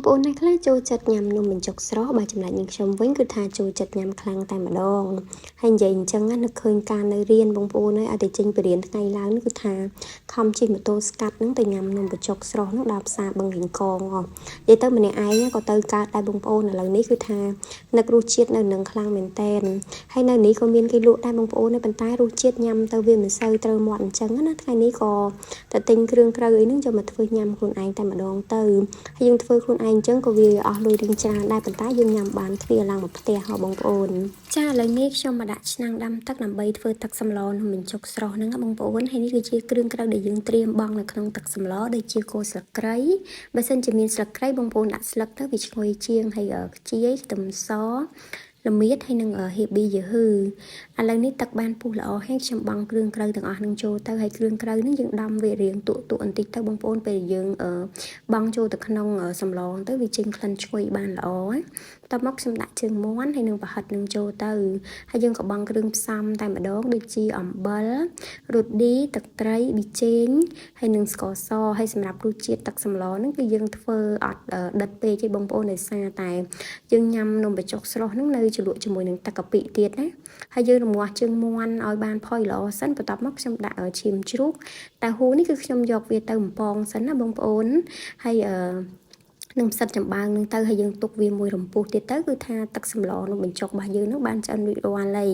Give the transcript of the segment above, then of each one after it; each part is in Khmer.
បងប្អូនអ្នកខ្លះចូលចិត្តញ៉ាំនំបញ្ចុកស្រស់បើចំណែកនាងខ្ញុំវិញគឺថាចូលចិត្តញ៉ាំខ្លាំងតែម្ដងហើយនិយាយអញ្ចឹងណានឹកឃើញការនៅរៀនបងប្អូនអើយឲ្យតែចេញពីរៀនថ្ងៃឡើងគឺថាខំជិះម៉ូតូស្កាត់ហ្នឹងទៅញ៉ាំនំបញ្ចុកស្រស់ហ្នឹងដល់ផ្សារបឹងកេងកងហ៎និយាយទៅម្នាក់ឯងក៏ទៅកើតដែរបងប្អូនឥឡូវនេះគឺថានឹករសជាតិនៅនឹងខ្លាំងមែនតែនហើយនៅនេះក៏មានគេលក់ដែរបងប្អូនប៉ុន្តែរសជាតិញ៉ាំទៅវាមិនសូវត្រូវមាត់អញ្ចឹងណាថ្ងៃនេះក៏ទៅទិញគ្រឿងក្រៅអីហ្នឹងយកមកធ្វើញ៉ាំខ្លួនឯងតែម្ដងទៅហើយយើងធ្វើខ្លួនឯងអញ្ចឹងក៏វាអស់លុយរៀងច្រើនដែរប៉ុន្តែយើងញ៉ាំបានគ្នាឡើងមកផ្ទះហ៎បងប្អូនចាឥឡូវនេះខ្ញុំមកដាក់ឆ្នាំងដាំទឹកដើម្បីធ្វើទឹកសម្លនំបញ្ចុកស្រស់ហ្នឹងបងប្អូនហើយនេះគឺជាគ្រឿងក្រៅដែលយើងត្រៀមបង់នៅក្នុងទឹកសម្លដូចជាគល់ស្លឹកគ្រៃបើសិនជាមានស្លឹកគ្រៃបងប្អូនដាក់ស្លឹកទៅវាឈ្ងុយជាងហើយខ្ជាយខ្ទឹមសល្មៀតហើយនឹងហេប៊ីយឺហឺឥឡូវនេះទឹកបានពុះល្អហើយខ្ញុំបង់គ្រឿងក្រៅទាំងអស់នឹងចូលទៅហើយគ្រឿងក្រៅនឹងយើងដាំវារៀងទក់ទក់បន្តិចទៅបងប្អូនពេលយើងបង់ចូលទៅក្នុងសម្លទៅវាចេញក្លិនឈ្ងុយបានល្អបន្ទាប់មកខ្ញុំដាក់ជើងមាន់ហើយនឹងប្រហិតនឹងចូលទៅហើយយើងក៏បង់គ្រឿងផ្សំតែម្ដងដូចជាអំបិលរ៉ូឌីទឹកត្រីប៊ីចេងហើយនឹងស្ករសហើយសម្រាប់រសជាតិទឹកសម្លហ្នឹងគឺយើងធ្វើអត់ដិតពេកទេបងប្អូនដោយសារតែយើងញ៉ាំនំបញ្ចុកស្រស់ហ្នឹងនៅជ្រលក់ជាមួយនឹងទឹកកាពិទៀតណាហើយយើងរំងាស់ជើងមាន់ឲ្យបានផុយល្អសិនបន្ទាប់មកខ្ញុំដាក់ឈាមជ្រូកតែហ៊ូនេះគឺខ្ញុំយកវាទៅបំពងសិនណាបងប្អូនហើយអឺនឹងផ្សិតចំបើងនឹងទៅហើយយើងទុកវាមួយរំពុះទៀតទៅគឺថាទឹកសម្លនំបញ្ចុករបស់យើងនឹងបានឆ្អិនរួចរាល់ហើយ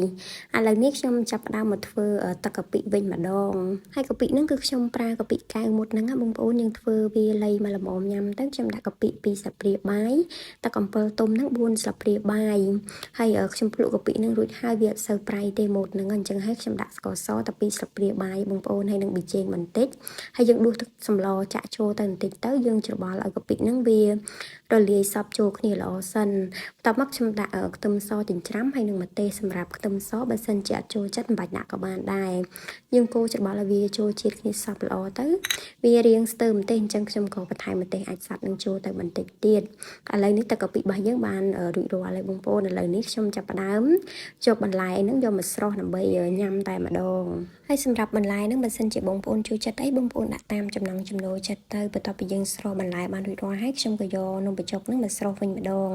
ឥឡូវនេះខ្ញុំចាប់ផ្ដើមមកធ្វើទឹកកាពិវិញម្ដងហើយកាពិហ្នឹងគឺខ្ញុំប្រើកាពិកែវមុតហ្នឹងណាបងប្អូនយើងធ្វើវាលៃមកល្មមញ៉ាំទៅខ្ញុំដាក់កាពិ2ស្លាបព្រាបាយទឹកអំពិលទុំហ្នឹង4ស្លាបព្រាបាយហើយខ្ញុំភ្លក់កាពិហ្នឹងរួចហើយវាអត់សូវប្រៃទេម៉ូតហ្នឹងអញ្ចឹងហើយខ្ញុំដាក់ស្ករសតែ2ស្លាបព្រាបាយបងប្អូនហើយនឹងប៊ីចេងបន្តិចហើយយើងដួសទឹកសម្លចាក់ចូលទៅបន្តិចទៅយើងច្របល់ឲ្យកាពិហ្នឹងវារលាយសព្វចូលគ្នាល្អសិនបន្ទាប់មកខ្ញុំដាក់ខ្ទឹមសចិញ្ច្រាំហើយនឹងម្ទេសសម្រាប់ខ្ទឹមសបើសិនជាអត់ចូលចិត្តមិនបាច់ដាក់ក៏បានដែរយើងកូរច្របល់ឲ្យវាចូលជាតិគ្នាសព្វល្អទៅវារៀងស្ទើរម្ទេសអញ្ចឹងខ្ញុំក៏បន្ថែមម្ទេសអាចសັບនឹងចូលទៅបន្តិចទៀតឥឡូវនេះទឹកកាពិរបស់យើងបានរួចរាល់ហើយបងប្អូនឥឡូវនេះខ្ញុំចាប់ផ្ដើមយកបន្លែហ្នឹងយកមកស្រុះដើម្បីញ៉ាំតែម្ដងហើយសម្រាប់បន្លែហ្នឹងបើសិនជាបងប្អូនចូលចិត្តអីបងប្អូនដាក់តាមចំណង់ចំណូលចិត្តទៅបន្ទាប់ពីយើងស្រុះបន្លែបានរួចរាល់ហើយខ្ញុំក៏យកនំបញ្ចុកហ្នឹងមកស្រុះវិញម្ដង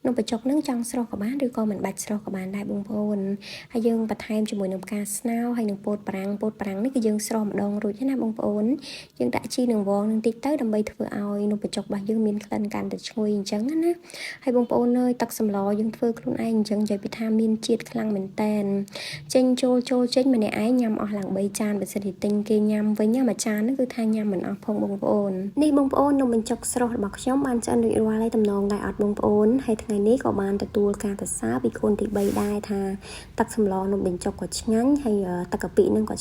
នំបញ្ចុកហ្នឹងចង់ស្រុះក៏បានឬក៏មិនបាច់ស្រុះក៏បានដែរបងប្អូនហើយយើងបន្ថែមជាមួយនឹងផ្កាស្នោហើយនឹងពោតប្រាំងពោតប្រាំងនេះគឺយើងស្រុះម្ដងរួចហើយណាបងប្អូនយើងដាក់ជីនឹងវងនឹងតិចទៅដើម្បីធ្វើឲ្យនំបញ្ចុករបស់យើងមានក្លិនកាន់តែឈ្ងុយអញ្ចឹងណាហើយបងប្អូនអើយទឹកសម្លយើងធ្វើខ្លួនឯងអញ្ចឹងនិយាយពីថាមានជាតិខ្លាំងមែនតែនចេញចូលចូលចេញម្នាក់ឯងញ៉ាំអស់ឡើង3ចានបើសិនជាទិញគេញ៉ាំវិញមួយចានហ្នឹងគឺថាញ៉ាំមិនអស់ផងបងប្អូននេះបងប្អូននំបញ្ចុកស្រស់របស់ខ្ញុំបានឆ្អិនរួចរាល់ហើយតំណងដែរអត់បងប្អូនហើយថ្ងៃនេះក៏បានទទួលការសរសើរពីកូនទី3ដែរថាទឹកសម្លនំបញ្ចុកក៏ឆ្ងាញ់ហើយទឹកកាពិហ្នឹងក៏